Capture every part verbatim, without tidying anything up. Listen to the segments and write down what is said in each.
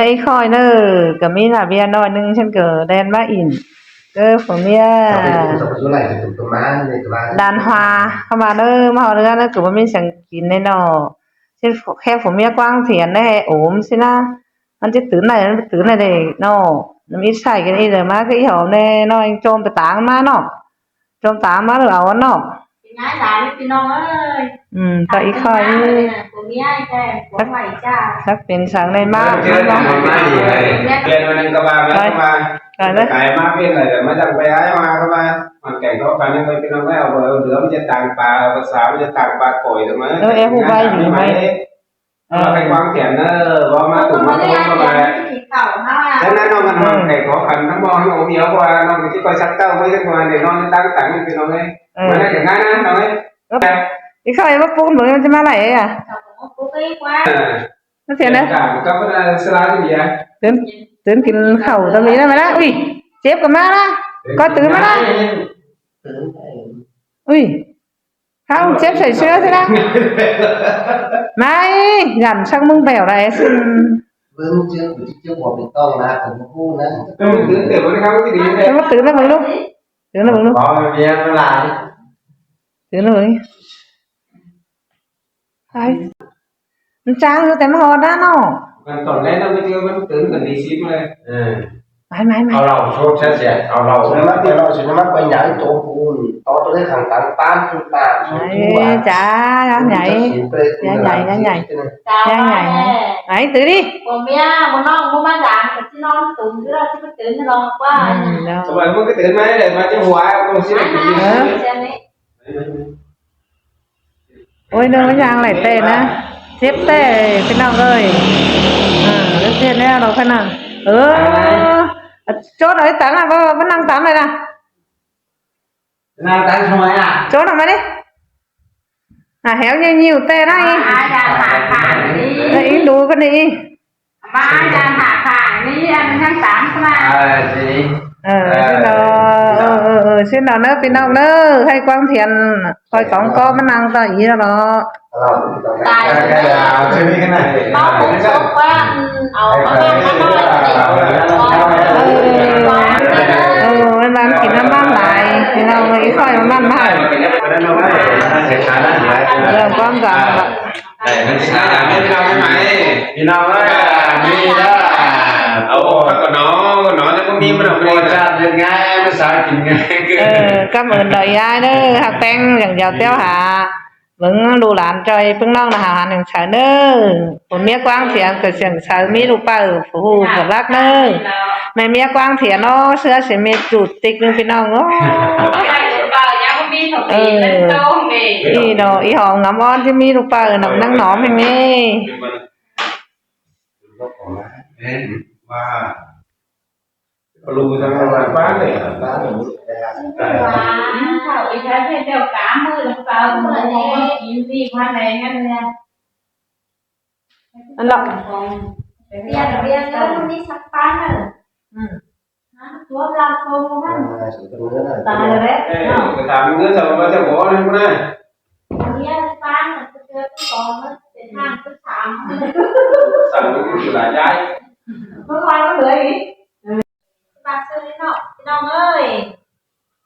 Ơi khỏi ꞌnớ, ꞌcọ ꞌmí nả ꞌviạk ꞌnọi ꞌnưng ꞌchớ ꞌcọ đen ꞌmá ỉn. ꞌCọ phủ ꞌmía đan hoa ꞌcọ ꞌmá ꞌnớ, ꞌmá ꞌhọt ꞌlứa ꞌnớ ꞌcọ báu ꞌmí săng kin ꞌnớ ꞌnọ. ꞌChớ khék phủ ꞌmía ꞌquáng thiến ꞌnớ ôm ꞌsứ ꞌná. ꞌMắn ꞌchí tứn ꞌnị, ꞌmắn tứn ꞌnị ꞌnớ ꞌnọ. ꞌNắm ꞌí sai kin ꞌnị ꞌlẹo ꞌmá ꞌcọ ꞌí hom ꞌnớ ꞌnọi chôm pay tang ꞌmá ꞌnọ. Chôm tang ꞌmá ꞌlẹo au ꞌnọ. Kin ꞌnái lai ꞌnớ ꞌpi ꞌnọng ơi. Ừ, ꞌcọ ꞌí khỏi. Phủ ꞌmía ꞌchí, phủ ꞌmía ꞌchí. Chắc pên săng ꞌnị ꞌmá. Khỏi. Khỏi ꞌnớ. Cái má bên này là má dặn quay ái hoa cơ mà. Hoàn cảnh khó khăn nên quay ꞌpi ꞌnọng ơi, au ꞌlứa ꞌmắn ꞌchí tang pay, au ꞌsáo ꞌmắn ꞌchí tang pay khỏi rồi mà. Ơ, em không quay gì mà. Ờ, cái quán thiện đó, bố má tụi má tụi má mà. Thế nên nó ngân hàng cái khó khăn nó mong nó ốm yếu quá, nó cái coi sắc tao với cái quán này nó tăng tăng cái nó ấy. Ừ. Mà nó cái ngay nó ấy. Ơ, ꞌí khỏi báu pun báu ꞌchí ꞌmá lai à? Ờ. Nó thiện đấy. Cả một cấp nó sẽ là cái gì à? Tứn, tứn kin khảu tao ꞌmí ꞌnớ ꞌmá ꞌnớ. Ui, chếp ꞌcọ ꞌmá ꞌnớ. Có tứn ꞌmá ꞌnớ. Ui. Không, chếp sảy ꞌsứa ꞌsứ ꞌnớ. ꞌMá, dản sắc ꞌmứng bẻo đảy ꞌsịn. Bớng chứ, chứ, chứ, bỏ bị to là cũng không nè. Tao mới tứn để bố nó không cái gì. Tao mới tứn nó bớng ꞌlụk. Tứn nó bớng ꞌlụk. Có mà biết nó làm. Tứn nó bớng. Đấy. ꞌMắn chang ꞌnớ ꞌtẹ ꞌmá ꞌhọt ꞌnớ ꞌnọ. Còn tổng lẽ nó mới chưa, vẫn tứn còn đi ship mà đây. Ừ. Mái, mái, mái. Au ꞌlẹo sốt chết chết, au ꞌlẹo. Sốt nó mắc quay ꞌlẹo, sốt nó mắc quay nhảy chỗ cũ, to tôi thấy thằng tán tán, tán, tán, tán, tán. Ê, chả, nhảy. Nhảy, nhảy, nhảy. Nhảy, nhảy. Đấy, tứn đi. Của mía, một non, một má dáng, của chị non túng, chứ là chị cứ tứn cho nó qua. Ừ, đó. Xong rồi, một cái tứn máy này, mà chứ hùa, không xin được. Ờ. Ôi, nó mới nhang lại tê nữa. Tiếp tê, ꞌpi ꞌnọng ơi. À, đầu tiên nha, đâu phải nào. Ừ. Chỗ đó tắm à, bố, bố năng tắm này nè. Năng tắm xong rồi à? Chỗ nào mà đi? À, héo nhiều nhiều tê đó. À, à, à, à, à, đi. Đây, đi đùa cái này. Ba ai dàng hả phải, ní ăn tháng tám cơ mà. Ờ, gì? Ờ, xin lỗi. Ờ, ờ, ờ, xin lỗi ꞌnớ, ꞌpi ꞌnọng ꞌnớ, hay quang thiện, khỏi cóng có ꞌmá năng tỏ ý đó. Tài cái là, cái này. Có cũng số qua, ừ, ở ꞌmá ꞌmá ꞌmá ꞌmá. Ờ, ꞌmá ꞌmá kin ꞌmá ꞌmá lai, ꞌpi ꞌnọng ơi, khỏi ꞌmá ꞌmá lai. Ờ, quang dàng. Đấy, nó chỉ là làm cái rau cái máy. ꞌPi ꞌnọng ơi, à, ꞌmí đó. Ồ, bác có nó, có nó nó có ꞌmí mà nó có chặt được ngay, nó sao chín ngay. Ờ, cảm ơn đòi ai ꞌnớ, ꞌhặc ꞌpéng dàng dẻo ꞌtẹo hả. Bớng ꞌlụk ꞌlan ꞌchoi ꞌpứng ꞌnọng ꞌnạ hảo hăn ꞌnưng saư ꞌnớ. Phủ ꞌmía quang thiện ꞌcọ siêng saư ꞌmí ꞌlụk ꞌpạư, phủ ꞌhụ phủ lắc ꞌnớ. ꞌMẹ ꞌmía quang thiện ꞌnớ, ꞌsứa sia ꞌmí chủ tịch ꞌnưng ꞌpi ꞌnọng ꞌnớ. Ờ, ꞌí ꞌnọ, ꞌí hom ngắm ón ꞌchí ꞌmí ꞌlụk ꞌpạư ꞌnặm ꞌnăng ꞌnọm ꞌhêng ꞌnị. Lù sang là bán để bán để mua cái hàng. Thảo ý thấy thêm đeo cá mưa là sao mà không có chín gì mà này ngăn nha. Ăn lọc. Tiền là tiền đó không đi sắp bán rồi. Ừ. Hả? Chúa ra không hả? À, sự tình nữa này. Tài rồi đấy. Ê, cái tám nữa sao mà cho bố này, bố này. Thằng kia bán là cái kia cái con nó, cái thằng cái thằng. Sao nó cũng là dai. Nó qua nó lưới. Bác sư nó, ꞌpi ꞌnọng ơi,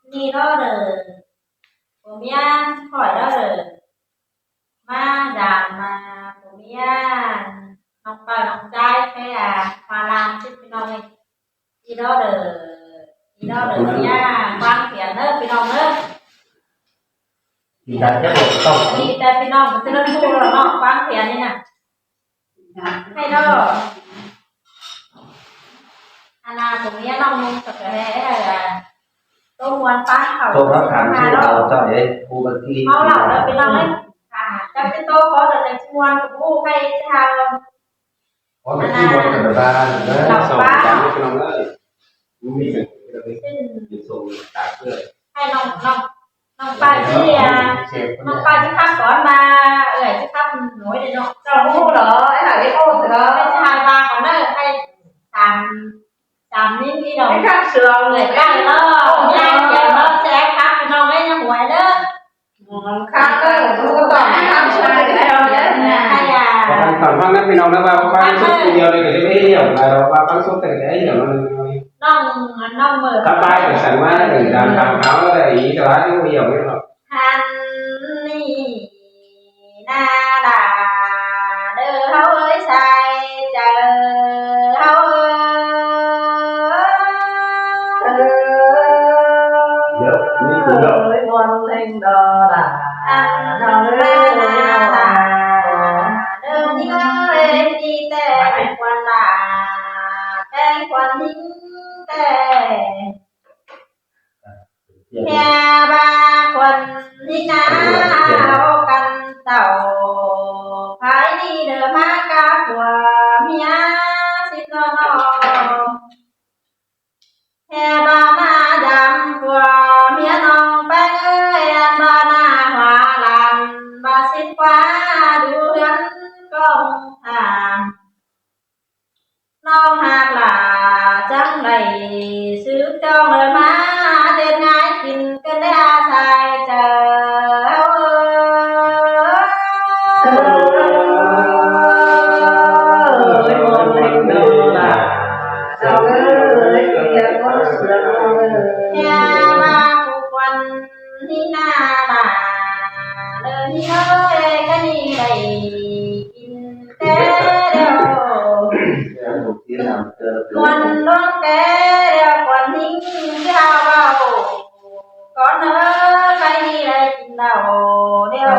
ꞌnị đó là của miền khỏi đó là má dàng mà của miền ꞌnọng ꞌpạư ꞌnọng ꞌchái cái à Hoa Lan chứ ꞌpi ꞌnọng ơi. ꞌNị đó là, ꞌnị đó là miền quang thiện đó ꞌpi ꞌnọng ơi. Đi đặt cái bộ tông. ꞌNị tại ꞌpi ꞌnọng cái thứ nó thu rồi nó quang thiện ꞌnị nè. Hay đó. Anh à, cũng nhớ lòng mong sắp cái hè là tôi muốn phá khẩu. Tôi có khám sư đầu cho để khu vực thi. Máu lòng đó ꞌpi ꞌnọng ấy. À, chắc cái tôi có được cái sư ngoan của bố hay sao? Có được sư ngoan cả ba nữa. Lòng ba. Xin. Hay lòng, lòng. ꞌNọng ꞌpạ ꞌchí, à, ꞌnọng ꞌpạ ꞌchí khắp cón ꞌva, ơi, ꞌchí khắp nối đây ꞌnọng. Cháu ꞌhụ lỏ, ê, hả, ê, ꞌhụ lỏ. Ê, ꞌchí hài ꞌva cón ꞌnớ, hay tám, tám ꞌnị ꞌnị ꞌnọng. Ê, khắp sương. Ơi, ꞌcọ ꞌnị ꞌnọng. Nhai, nhai ꞌnọng, ché khắp ꞌnọng, ê, nhai huối ꞌnớ. Khắp ꞌnớ, ꞌhụ ꞌtọ khắp sương, ê, ꞌnọng ꞌnớ. Hay à. Khăn ꞌphắng ꞌnặn ꞌpi ꞌnọng ꞌnớ ꞌva ꞌphắng sút ꞌpứng điêu ꞌnị ꞌcọ ꞌchí ꞌmí hiẻo, ꞌva ꞌphắng sút ꞌtẹ ꞌchí hiẻo ꞌnặn. ꞌNọng, ꞌnọng ꞌmự. Khắp bái ꞌcọ săng ꞌmá đảy đan tăm kháo đảy ꞌí ꞌchọ ꞌhụ hiẻo ꞌnị ꞌnọng. Hăn ꞌnị ꞌna đa, đơ ꞌháu ơi sai chaư ꞌháu ơi. Điêu, ꞌnị ꞌcọ điêu. Ơi, ꞌmuôn ꞌhêng đo đa. Hăn ꞌna đa, đơ ꞌnị ơi, ꞌnị ꞌtẹ khuôn đa, ꞌtẹ khuôn ꞌnị ꞌtẹ. ꞌHê ꞌva khuôn ꞌnị ꞌna, ꞌháu căn tảu, phái ꞌnị đơ ꞌmá cá phua ꞌmía síp ꞌnọn ꞌnọ. ꞌHê ꞌva ꞌmá dăm phua ꞌmía ꞌnọng ꞌpéng ơi, ăn ꞌva ꞌna hua lan ꞌva síp ꞌquá đu ꞌhướn ꞌcóng tha. ꞌNọng ꞌhặc lả chắng đảy sứk ꞌchong đảy ꞌmá ꞌdệt ꞌngai kin ꞌcợn đé sai chaư. Ơi, ꞌmuôn ꞌhêng đo đa. Sau ơi, ꞌcọ ꞌviạk ꞌcọ sương ơi. ꞌHê ꞌva phủ khuôn ꞌnị ꞌna đa, đơ ꞌnị ơi, cá ꞌnị đảy kin té điêu. Khuôn ꞌluống té điêu, khuôn ꞌnị ꞌchí hao ꞌvạu. Cón ơi, cá ꞌnị đảy kin đảu điêu.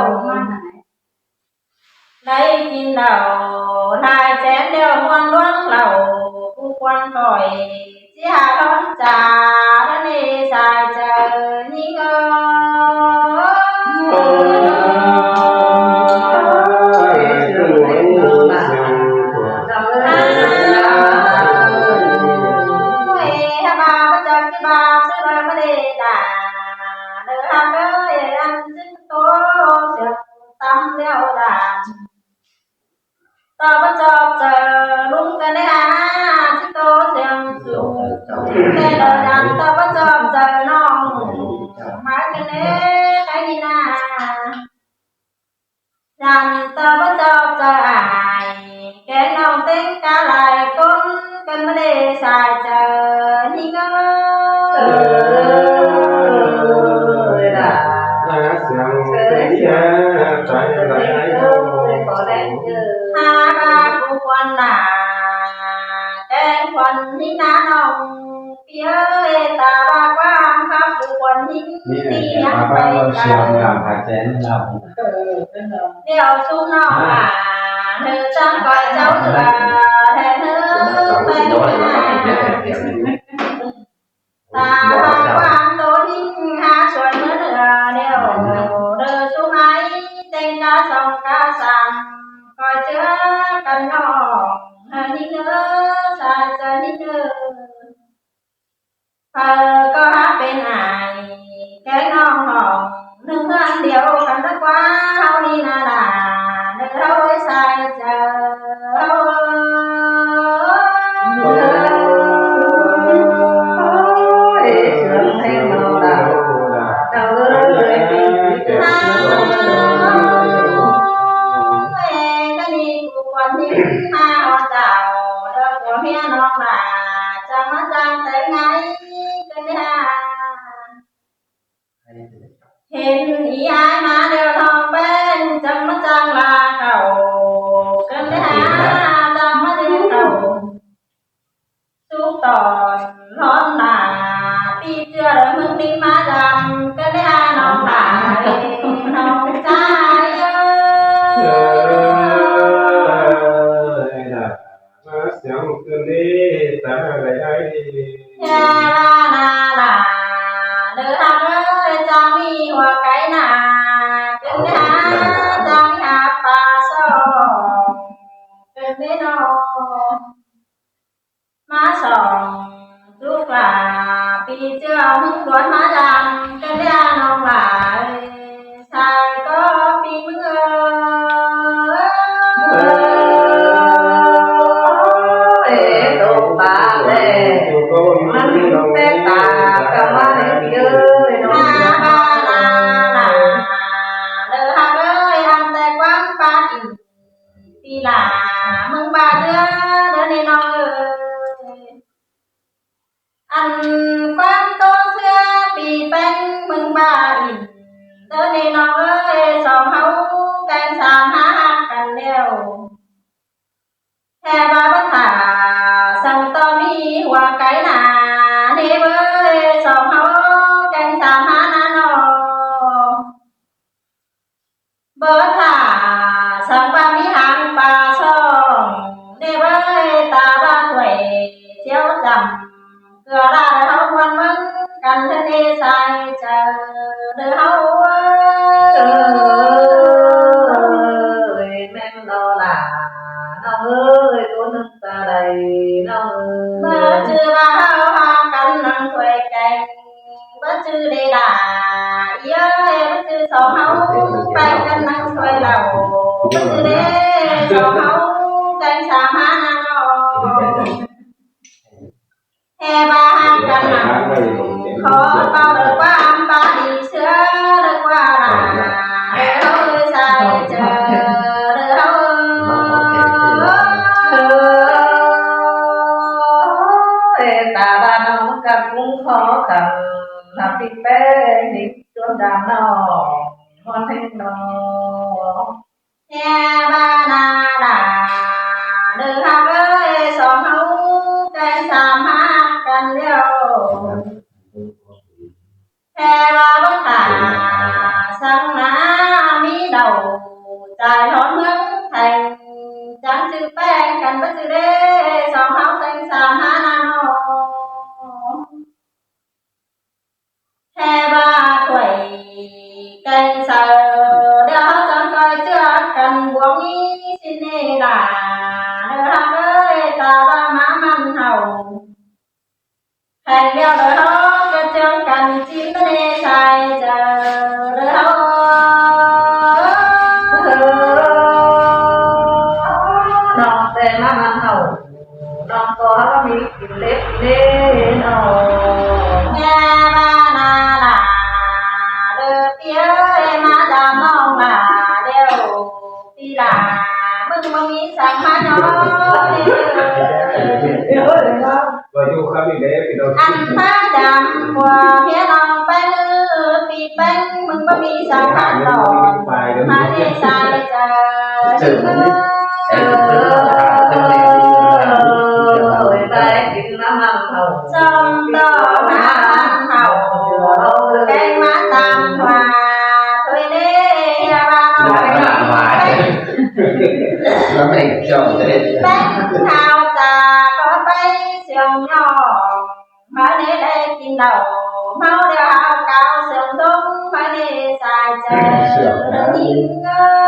Đảy kin đảu lai chén điêu ꞌmuôn ꞌluống lảu, phủ khuôn khỏi ꞌchí hák ꞌlón cha, ꞌlón ꞌnị sai chaư ꞌnhính ơi. Ơi, hák ꞌva báu chăm ꞌchí ꞌva sứ đa ꞌmá đê đa, đơ hák ơi, ăn ꞌchí tô siêng tăm điêu đa. ꞌTo báu chóp chaư ꞌlung ꞌcợn đé ha, ꞌchí tô siêng sung. Té đa dản ꞌtọ báu chóp chaư ꞌnọng, ꞌmá ꞌcợn đé cái ꞌnị ꞌna. Dản ꞌtọ báu chóp chaư ai, kén ꞌnọng ꞌtếng cá lai ꞌcốn, ꞌcốn ꞌmá đê sai chaư ꞌnhính ơi. Ơi, đa. Hák ꞌva phủ khuôn đa, kén khuôn ꞌnhính ꞌna ꞌnọng. ꞌPi ơi, ta ꞌva ꞌquám khắp phủ khuôn ꞌnhính ꞌnị ꞌnhắng pay ta. Điêu sung ꞌnọng à, ꞌnư chắng ꞌcoi cháu ꞌchưa, ꞌhẹn ꞌnư pay ꞌnị ꞌna. Ta ꞌva ꞌquám tô ꞌnhính hák suôn ꞌmứa ꞌnưa điêu, đơ sung ải ꞌtếng cá song cá sam, ꞌcoi ꞌchưa căn ꞌnọng, ꞌhứ ꞌnhính ꞌnư, sai chaư ꞌnhính ꞌnư. Phaư ꞌcọ hák pên ải, kén ꞌnọng hỏng, ꞌnưng ꞌhướn điêu căn tắc ꞌquá ꞌháu ꞌnị ꞌna đa, ꞌnư ꞌháu ới sai chaư. Ôi, sướng thế nào đa. Cháu ơi, ơi, cái gì cũng còn những mà họ chào, được của mẹ nó mà, chẳng mà chẳng thấy ngay, cái nhà. Hên ꞌí ải ꞌmá điêu ꞌnọng ꞌpéng, chắng ꞌmá chắng ꞌlạ khảu, ꞌcứn đé ha, chắng ꞌmá điêu khảu. Súc tỏn ꞌlón đa, ꞌpi ꞌchưa đảy ꞌmứng đinh ꞌmá dăm, ꞌcứn đé ha ꞌnọng đa, ꞌnọng sai ơi. Ơi, đa. Hák siêng ꞌcứn đé ta lai ai. Hê ꞌva ꞌna đa, đơ hák ơi, chắng ꞌmí hua cái ꞌna, ꞌcứn đé ha, chắng ꞌmí hák pá song, ꞌcứn đé ꞌnọng. ꞌMá song, súc ꞌlạ, ꞌpi ꞌchưa ꞌmứng đuôn ꞌmá dăm, ꞌcứn đé ha ꞌnọng lai. Sai ꞌcọ ꞌpi ꞌmứng ơi. Ê, tô pá lê. Măn té ta, ꞌcọ ꞌmá đé ꞌpi ơi, ꞌnọng. Đơ hák ơi, ăn té ꞌquám pá kin. ꞌPi ꞌlạ Ăn ꞌquám ꞌtố ꞌsứa pi ꞌpéng ꞌmướng ꞌva ỉn, ꞌtớ ꞌnị ꞌnọng ới, song ꞌháu kéng sam hák căn ꞌlẹo. ꞌKhạy ꞌva báu thả săng ꞌto ꞌmí hua cai nả, ꞌnị ới, song ꞌháu kéng sam hák nả ꞌnọ. Báu thả săng ꞌva ꞌmí hang pa song, ꞌnị ới, ta ꞌva thuổi ꞌsiu chăm, ꞌcọ ꞌlạ ꞌlới ꞌháu ꞌmuôn ꞌmớng căn ꞌtớ ꞌnị sai chaư ꞌlới ꞌháu ới. ꞌMen ꞌno ꞌlạ ꞌnọng ới, ꞌcốn ꞌnưng ta đảy ꞌnọng ới. Báu ꞌchư ꞌva ꞌháu hák căn ꞌnăng thuổi kéng, báu ꞌchư đảy đả, ꞌnị ới, báu ꞌchư song ꞌháu pay căn ꞌnăng thuổi lảu, báu ꞌchư đảy song ꞌháu kéng sam hák nả ꞌnọ. ꞌKhạy ꞌva hák căn ꞌnăng, khói páo ꞌlới ꞌquám ꞌpa đi ꞌsứa ꞌlới ꞌquá nả, ꞌlới ꞌháu sai chaư ꞌlới ꞌháu ới. Ta ꞌva ꞌnọng cắp ꞌcúng khó khăn, ꞌnặp pi ꞌpéng ꞌnị ꞌchuôn đam ꞌnọng ꞌmuôn ꞌhêng ꞌnọ. ꞌKhạy ꞌva nả đả, ꞌlới ꞌhặc ới, song ꞌháu kéng sam hák căn ꞌlẹo. ꞌKhạy ꞌva báu thả săng nả ꞌmí đảu, chai ꞌhọt ꞌmướng Theng, chắng ꞌchư ꞌpéng căn báu ꞌchư đảy song ꞌháu kéng sam hák nả ꞌnọ. ꞌKhạy ꞌva thuổi kéng saư, ꞌlẹo ꞌháu chắng ꞌcoi ꞌchưa căn buông ꞌnị ꞌsịn ꞌnị đả, ꞌlới ꞌhặc ới, ta ꞌva ꞌmá ꞌmắn ꞌháu. Theng ꞌlẹo ꞌlới ꞌháu ꞌcọ ꞌchương căn ꞌchí ꞌmá ꞌnị sai chaư ꞌlới ꞌháu. ꞌNọng ꞌtẹ ꞌmá ꞌmắn ꞌháu, ꞌnọng ꞌcọ ꞌmí kin lếp ꞌnị ꞌnọng. ꞌKhạy ꞌva nả đả, ꞌlới ꞌpi ới, ꞌmá dăm ꞌnọng đả ꞌlẹo. ꞌPi đả, ꞌmứng báu ꞌmí săng ꞌmá ꞌnọ. Ăn ꞌmá dăm ꞌmá ꞌviạk ꞌnọng pay ꞌnị, ꞌpi ꞌpéng ꞌmứng báu ꞌmí săng ꞌmá ꞌnọ. ꞌMá ꞌnị sai chaư. Ôi, pay kin ꞌmá ꞌmắn ꞌháu. Song ꞌtọ ꞌmá ꞌmắn ꞌháu, kéng ꞌmá tam hua thôi ꞌnị, ꞌhia ꞌva ꞌnọng ꞌpéng. ꞌPéng hao chả ꞌcọ pay siêng ꞌnọng. ꞌMá ꞌnị đảy kin đảu, ꞌmá ꞌlẹo hao cáo siêng dống, ꞌmá ꞌnị sai chaư ꞌnị ꞌnưng ới.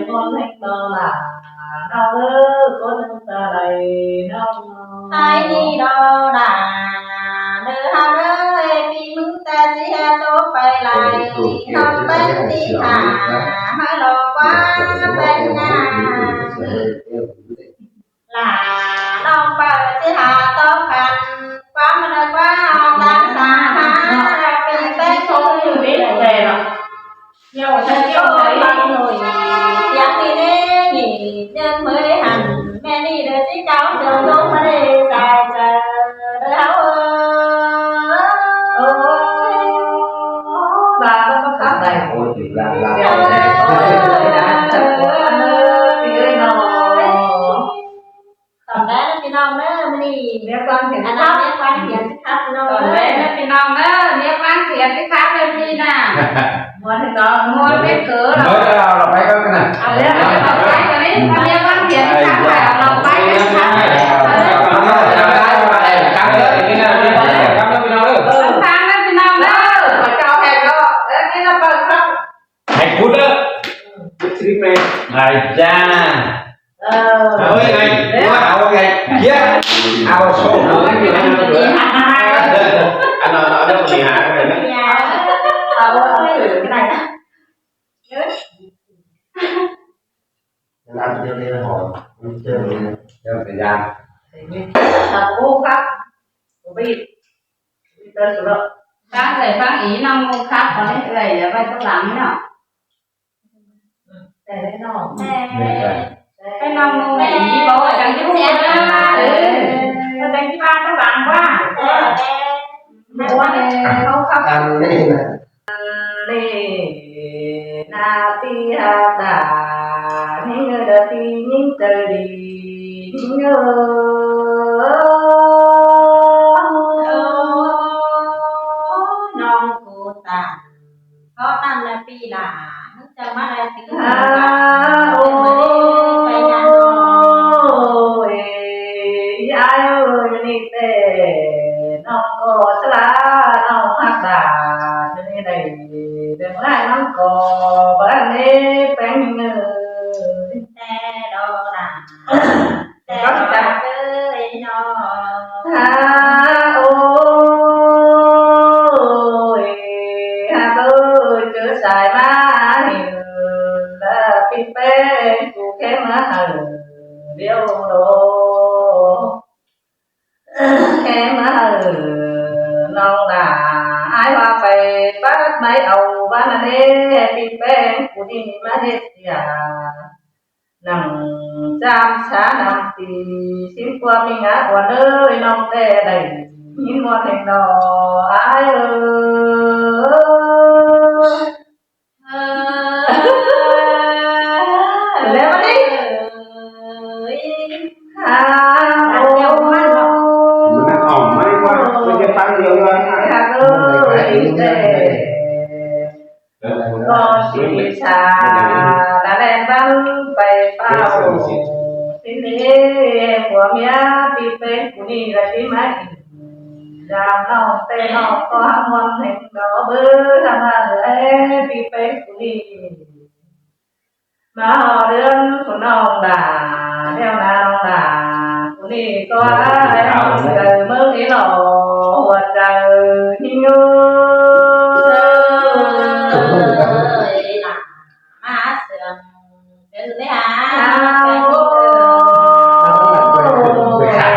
ꞌMón ꞌhêng ꞌno ꞌlạ ꞌnọng ới, ꞌcốn ꞌnưng ta đảy ꞌnọng. Hái ꞌnị ꞌno đả, ꞌlới ꞌhặc ới, ꞌpi ꞌmứng ꞌtẹ ꞌchí ꞌhẹ ꞌtố pay lai, ꞌnọng ꞌpéng ꞌchí hả, ꞌmá lo ꞌquá ꞌpéng ꞌnhá. Lả ꞌnọng pay ꞌchí hả ꞌtố khăn, ꞌquám ꞌmá ꞌlới ꞌquá ꞌtáng sa hả, ꞌpi ꞌpéng ꞌchí hả. Nhiều thầy cô, thầy cô. Tiếng đi đi, nhỉ, nhân mới hẳn, mẹ đi đứa chứ cháu, trường dũng mà đi, dài giờ, đứa háo ơi. Ôi, bà có khóc đây. Ôi, chị làm, làm. Ôi, ôi, ôi, ôi, ôi, ôi. Còn bé nó thì non đó, mình đi. Bé con thì khóc. Bé con thì khóc, non. Còn bé nó thì non đó, bé con thì khóc lên đi nè. Muốn thì con, muốn biết cớ rồi. Mới ra là phải có cái này. À, bé con phải có cái này, con bé con thì khóc, phải là phải cái khóc. Cắm đó thì non đó. Cắm đó thì non đó. Cắm đó thì non đó. Mà cho hẹn đó. Đấy, cái nó bật khóc. Hạnh phúc đó. Ai da. Ờ. Ôi, này, ôi, ôi, này. Kia. Áo số. Ăn nó, nó, nó, nó, nó. Ờ, ôi, ôi, cái này á. Làm cho nên hỏi, mình chơi mình. Cho thời gian. Thì mình, à, cô khắp. Cô biết. Khắp rồi, khắp ý năm mô khắp, có nên cái này là vai tốc lắm nhỉ? Cái năm mô này ý có chẳng chứ không á. Ừ. Có chẳng chứ ba Ăn ꞌnị ꞌnạ. ꞌNị ꞌnạ ꞌpi ha ta, ꞌnhính ơi, đa ꞌpi ꞌnhính chaư đi, ꞌnhính ơi. ꞌNọng cu ta, ꞌcọ ꞌtan ꞌnạ ꞌpi lả, ꞌmứng chaư ꞌmá lai tứ ha. Ôi, ái ơi, ꞌnị ꞌtẹ ꞌnọng ꞌcọ sá ꞌlạ, ꞌnọng ꞌhặc đa, ꞌnị đảy, đảy ꞌmá ꞌnọng ꞌcọ, báu ꞌnị ꞌpéng ꞌnị. ꞌTẹ đó đa, ꞌtẹ đó đa ơi ꞌnọng. Ha, ôi, ha, ơi, chớ sai ꞌmá ꞌnị, ꞌlạ ꞌpi ꞌpéng cu khéng ꞌmá hảư, điêu đô. Khéng ꞌmá hảư ꞌnọng đa, ái ꞌva pay pắt ꞌmạy au ꞌva ꞌnặn ꞌnê, ꞌpi ꞌpéng cu ꞌnị ꞌmá ꞌdệt sia. Nẳng ꞌcham sá năm ti, ꞌsịn ꞌquám ꞌmí ngá ꞌquám ơi, ꞌnọng ꞌtẹ đảy ꞌnhính ꞌmuôn ꞌhêng đó, ái ơi. Lé ꞌmá đi. Ha, ôi. ꞌMắn ỏng ꞌmá đi ꞌquá, ꞌmắn ꞌchí ꞌphắng điêu ꞌnọi. Ha, ôi, ꞌtẹ. ꞌCọ ꞌsịn sa, đa ꞌlen ꞌvắn pay ꞌphao. ꞌSịn ꞌnị, ꞌquám ꞌmía ꞌpi ꞌpéng cu ꞌnị ꞌlạ ꞌchí ꞌmá ꞌnị. Dam ꞌnọng ꞌtẹ ꞌnọng ꞌcọ ꞌhặc ꞌmuôn ꞌhêng đó báu, ꞌhặc ꞌmá ơi, ꞌpi ꞌpéng cu ꞌnị. ꞌMá ꞌhọt ꞌlươn cu ꞌnọng đa, ꞌlẹo ꞌnạ ꞌnọng đa, cu ꞌnị ꞌcọ ái ꞌmá chaư ꞌmướng ꞌnị lỏ, ꞌhua chaư ꞌnhính ơi. ꞌMá sương, sương ꞌnị ha. Ôi, ha,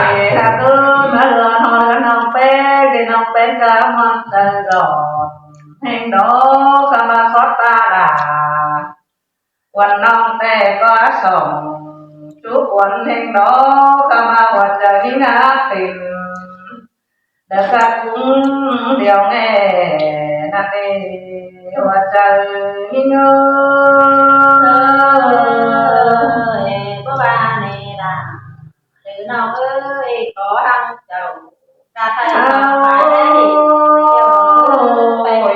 ơ, ꞌmá ꞌlươn ꞌhọt ꞌlươn ꞌnọng ꞌpéng, ꞌnọng ꞌpéng ꞌcọ ꞌmuôn chaư lỏ. ꞌHêng đó ꞌcọ ꞌmá khót ta đa. Uôn ꞌnọng ꞌtẹ ꞌcọ sỏng, chúc uôn ꞌhêng đó ꞌcọ ꞌmá ꞌhua chaư ꞌnhính ác tỉnh. Đa ꞌcọ cũng điêu nghe, ꞌnặn ꞌnị ꞌhua chaư ꞌnhính ơi. Báu ꞌva ꞌnị đa. Đảy ꞌnọng ơi, ꞌcọ ꞌhăng chảu, ta thái ꞌcọ pay đảy. Ôi,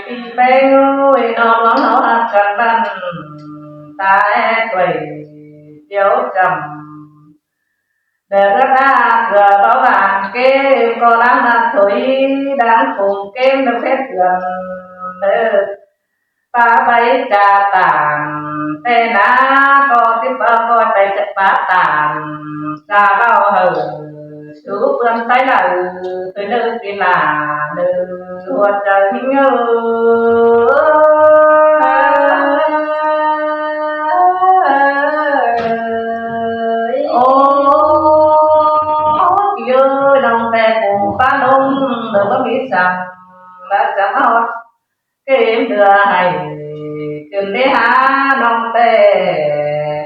ꞌpi ꞌpéng ơi, ꞌnọng ꞌluống ꞌháu ꞌhặc căn ꞌvắn, ta é quảy chiếu chậm. Đa ꞌcọ ta ꞌcọ báu bản kê, ꞌcọ đang ꞌnạp thôi, đang phung kêm, đang phép dươn, đa ꞌpá pay ꞌchạ tản, ꞌtẹ ꞌnạ ꞌcọ ꞌchí pá ꞌcọ pay ꞌchạ pá tản, ꞌchạ ꞌlẹo hảư, sú ꞌpươn pay ꞌlạ, ư, ꞌtoi ꞌnị ꞌpi lả, ư, ꞌhua chaư ꞌnhính ơi. Ôi, ꞌpi ơi, ꞌnọng ꞌtẹ phung ꞌpá ꞌlống, ư, báu ꞌmí săng, ꞌlạ chắng ꞌhọt. Kêm ꞌtưa hảư, kêm đảy ha ꞌnọng ꞌtẹ,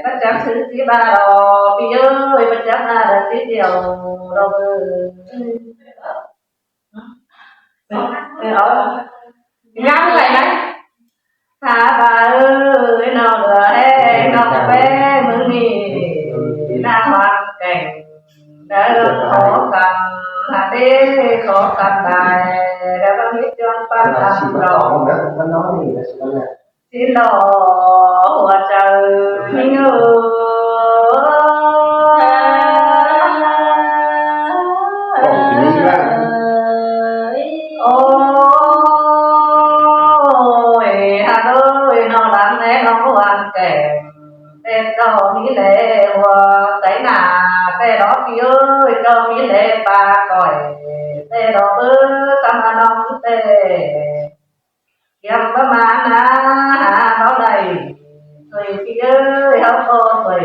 báu chắng sư ꞌchí ꞌva lo, ꞌpi ơi, báu chắng ꞌva lo ꞌchí điêu lo. Ư, ơ. Ngắn vậy đấy. Hả bà ơi, ꞌnọng ꞌlươn ꞌhêng, ꞌnọng ꞌpéng ꞌmướng ꞌnị, ꞌnạ hoàn cảnh. Đã khó khăn, hả đế khó khăn bài, đã có biết trong văn làm lòng. Xin lỗi, ꞌhua chaư ꞌnhính ơi. Ôi, hả ơi, ꞌnọng đang né ꞌnọng hoàn cảnh. ꞌTẹ ꞌchọ ꞌmí lé ꞌhua cái nả, ꞌtẹ đó ꞌpi ơi, ꞌchọ ꞌmí lé pá khỏi, ꞌtẹ đó báu ꞌcọ ꞌmá ꞌnọng ꞌtẹ. Kiêm báu ꞌmá ná, hả báu đảy, thôi ꞌpi ơi, ꞌháu ꞌcọ thôi.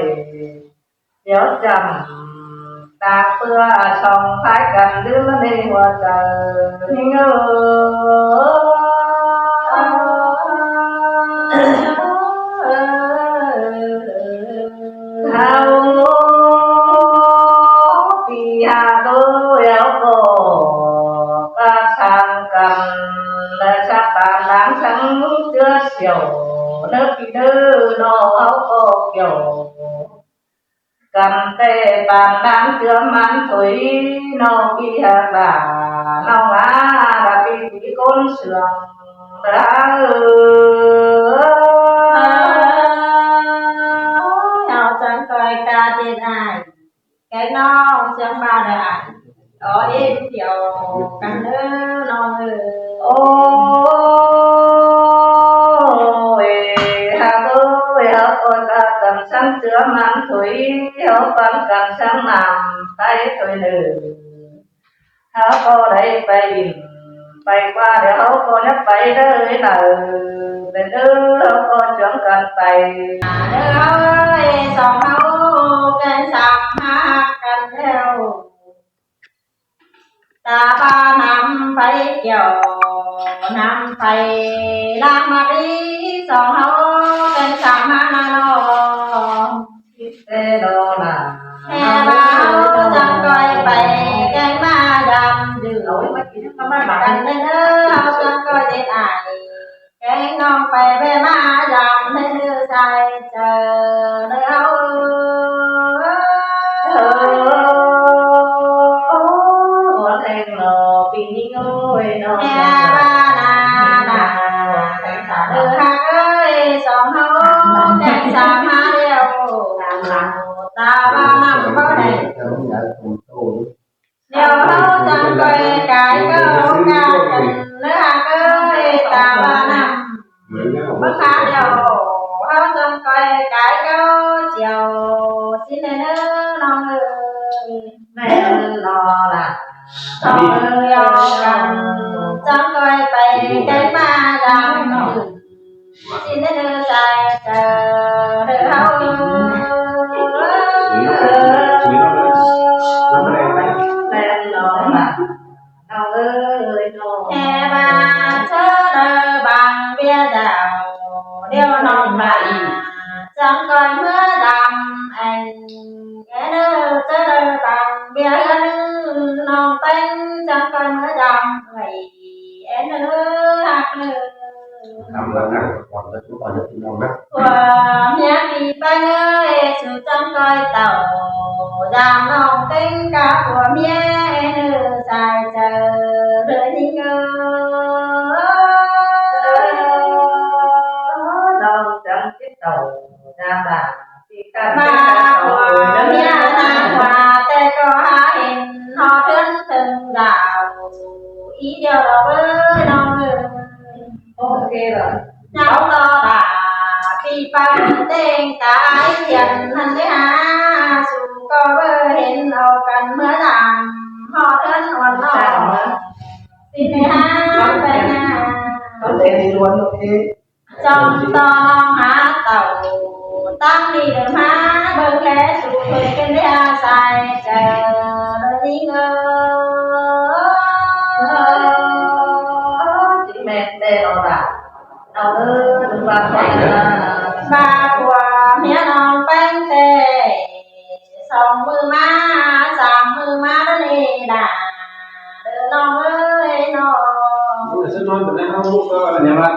Điêu chăm, ta ꞌpưa song thái căn đứm ꞌmá ꞌnị ꞌhua chaư ꞌnhính ơi. Hảư ꞌpi hả ơi, ꞌháu ꞌcọ ꞌcọ săng Căn té păn đang ꞌchưa măn thôi, ꞌnọng ꞌpi ꞌhặc đa, ꞌnọng a đa ꞌpi ꞌpi ꞌcốn sương đa ơi. Ôi, ꞌháu chắng ꞌcoi ca tiên ai, kéng ꞌnọng chắng ba đa ai. Ó ên thiẻo căn ꞌnớ ꞌnọng ơi. Ôi, ꞌhặc ơi, ꞌháu ꞌcoi ca căn săng ꞌchưa măn thôi, ꞌháu păn căn săng năm tay thôi ꞌnớ. ꞌHáu ꞌcọ đảy pay ỉn pay ꞌquá, điêu ꞌháu ꞌcọ ꞌnhá pay đaư ꞌnớ, pên ꞌnớ ꞌháu ꞌcọ chuống căn pay. ꞌNớ ơi, song ꞌháu kéng sam ꞌhặc căn ꞌlẹo. Ta ꞌva năm pay kiẻo, năm pay ꞌláng ꞌmá đi, song ꞌháu kéng sam ꞌhặc ꞌnớ ꞌnớ. Té ꞌnớ ꞌnớ. ꞌHé ꞌva ꞌháu chắng ꞌcoi pay kéng ꞌmá dăm đưm căn ꞌnớ, ꞌnớ ꞌháu chắng ꞌcoi đét ai. Kéng ꞌnọng pay ꞌvẹ ꞌmá dăm ꞌnớ ꞌnớ sai chaư ꞌnớ ꞌháu ơi. Ôi, ꞌnọng ꞌpi ꞌnhính ơi, ꞌnọng ꞌhé ꞌva ꞌnớ ꞌnớ. Ơ ꞌhặc ơi, song ꞌháu kéng sam ꞌhặc ꞌlẹo. Ta ꞌva năm báu đảy. ꞌLẹo ꞌháu chắng ꞌcoi cai cáu ca căn ꞌnớ ꞌhặc ơi, ta ꞌva năm báu khá ꞌlẹo, ꞌháu chắng ꞌcoi cai cáu chiêu sính ꞌnớ ꞌnọng ơi. ꞌMen lo đa. Song ꞌlẹo căn chắng ꞌcoi pay kéng ꞌmá dăm đưm. Sính ꞌnớ sai chaư ꞌnớ ꞌháu ơi. ꞌLẹo ꞌnọng ꞌva, ꞌnọng ơi ꞌnọng. ꞌHé ꞌva chaư đaư bang ꞌviạk đao, điêu ꞌnọng ꞌva chắng ꞌcoi ꞌmứa dăm ên. ꞌChớ đaư, chaư đaư bang ꞌviạk ꞌnọng ꞌpéng chắng ꞌcoi ꞌmứa dăm ơi. Ên ơi, ꞌhặc ơi. Năm ꞌva năm, ꞌquám ꞌtẹ ꞌchu ꞌcọ ꞌnhá ꞌpi ꞌnọng ꞌnớ. Pua ꞌmía ꞌpi ꞌpéng ơi, ꞌchu chắng ꞌcoi tảu dăm ꞌnọng ꞌpéng cá pua ꞌmía ên ơi, sai chaư ꞌnớ ꞌnhính ơi. ꞌNọng chắng ꞌchí tảu dăm đa. ꞌMá pua ꞌmía ꞌnáng ꞌva ꞌtẹ ꞌcọ hák hên ꞌhọt ꞌhướn ꞌtếng dao, í điêu lo báu ꞌnọng ơi. Ok rồi. ꞌNhắng ꞌto đa ꞌpi ꞌpéng ꞌtếng ca ải thiện ꞌnặn đé hả, ꞌchu ꞌcọ báu hên au căn ꞌmứa dăm ꞌhọt ꞌhướn uôn ꞌnọng. Xin đé hả, pay hả. Có thể đi luôn, ok. Chong ꞌto ꞌnọng hák tảu tẳng đi đơm hả, bớng ꞌlé ꞌchu thôi ꞌcứn đé hả sai chaư ꞌnhính ơi. Chính mẹ đe lo đa. ꞌNọng ơi, đơm ꞌva khỏi đa. ꞌVa pua ꞌmía ꞌnọng ꞌpéng ꞌtẹ song ꞌmự ꞌmá, sam ꞌmự ꞌmá ꞌnớ ꞌnị đa. Đơ ꞌnọng ơi ꞌnọng. Ơ, ꞌsứ ꞌnón bơ ꞌnị ꞌháu ꞌmú ꞌcọ ꞌnhá ꞌva.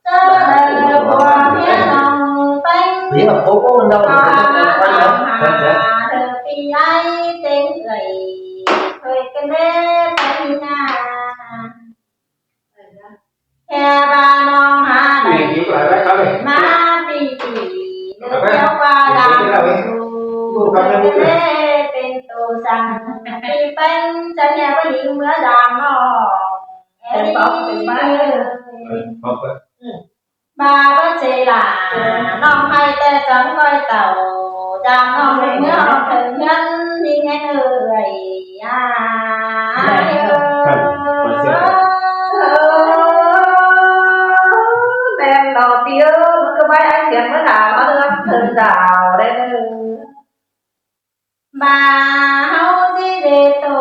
ꞌChớ đaư pua ꞌmía ꞌnọng ꞌpéng. Ví là bố bố ꞌnọng. ꞌCọ hák ꞌnọng hả, đơ ꞌpi ải ꞌtếng ơi. Thôi ꞌcứn đé pay ꞌnị ꞌnạ. ꞌHé ꞌva ꞌnọng hả đảy ꞌmá ꞌpi ꞌpi, đơ kéo ꞌquá dăm ꞌchu, đơ pên tô săng, ꞌpi ꞌpéng chắng ꞌnhá báu đi ꞌmứa dăm ꞌnọng. Ên ꞌnị. ꞌVa báu ꞌchí lả, ꞌnọng ꞌhạy ꞌtẹ chắng ꞌcoi tảu dăm ꞌnọng ꞌmứa ꞌhọt ꞌtếng ꞌhướn ꞌnhính ên ơi. À, ên ơi. Đen lo ꞌpi ơi, ꞌmắn ꞌcọ báu ải thiện ꞌmứa đao ꞌhọt ꞌhướn ꞌtếng dao đen ơi. ꞌVa ꞌháu ꞌchí đê tô,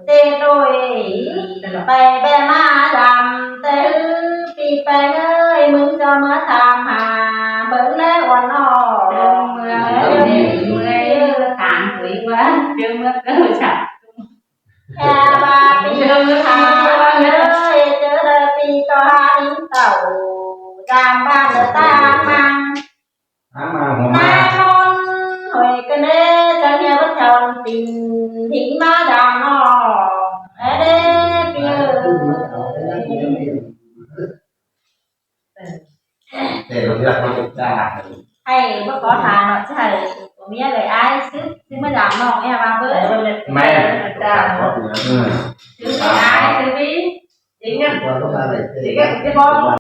đê tô ê, pay ꞌvẹ ꞌmá dăm ꞌtẹ ꞌhứ ꞌpi ꞌpéng ơi, ꞌmứng ꞌchọ ꞌmứa tham hả, bớng ꞌlé uôn ꞌnọng. ꞌChớ ꞌmứa, ꞌchớ ꞌmứa tham ꞌquí ꞌva, ꞌchớ ꞌmứa ꞌcọ chả. ꞌHé ꞌva ꞌpi tham ơi, ꞌchớ đaư ꞌpi ꞌcọ hák ꞌnhính tảu dăm ꞌva đơ ta ꞌmá. Ám mang Thính ꞌmá dam ꞌnọng. Ê đé, pi ơi. Để nó ra con cha. Hay bác có thà nó chứ hay. Của mía lời ai xứ, xứ ꞌmá dam ꞌnọng, em vào với. Mẹ. Cha. Ừ. Xứ với ai, xứ với. Chính á. Chính á, cái bó.